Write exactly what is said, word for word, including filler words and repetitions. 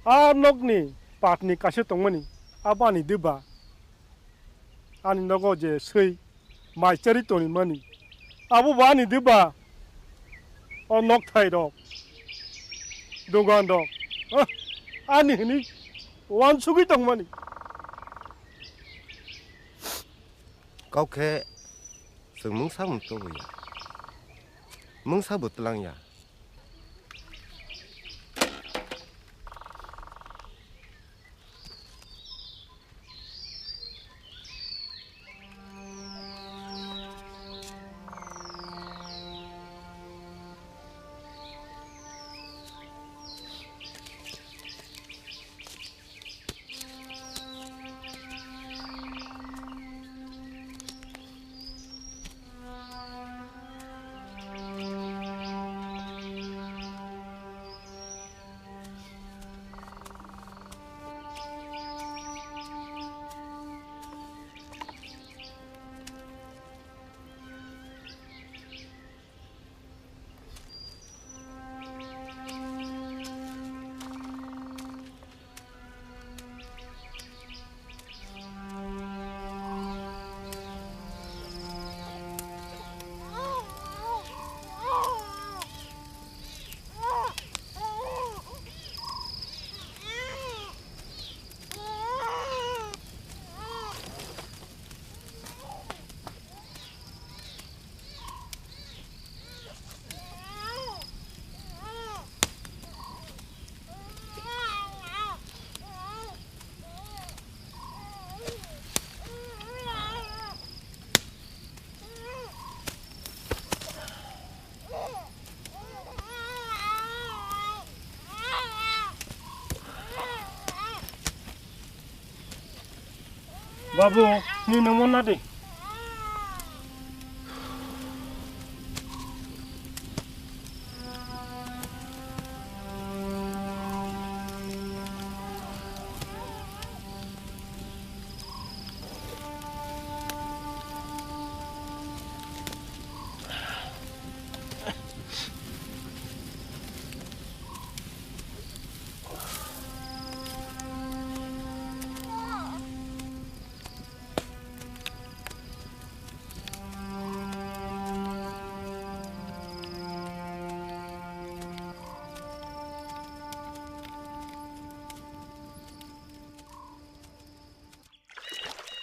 A nokni patni kaisa tongmani, abo ani diba. Ani nogo je swi mai chari tongmani, abo bo ani diba. O nokthai rok, dogan rok, ah, ani hini wansugwi tongmani. Kok khe chwng mungsa bo tubu ya, mungsa bo twlang ya. Babu, ni nungmo na di.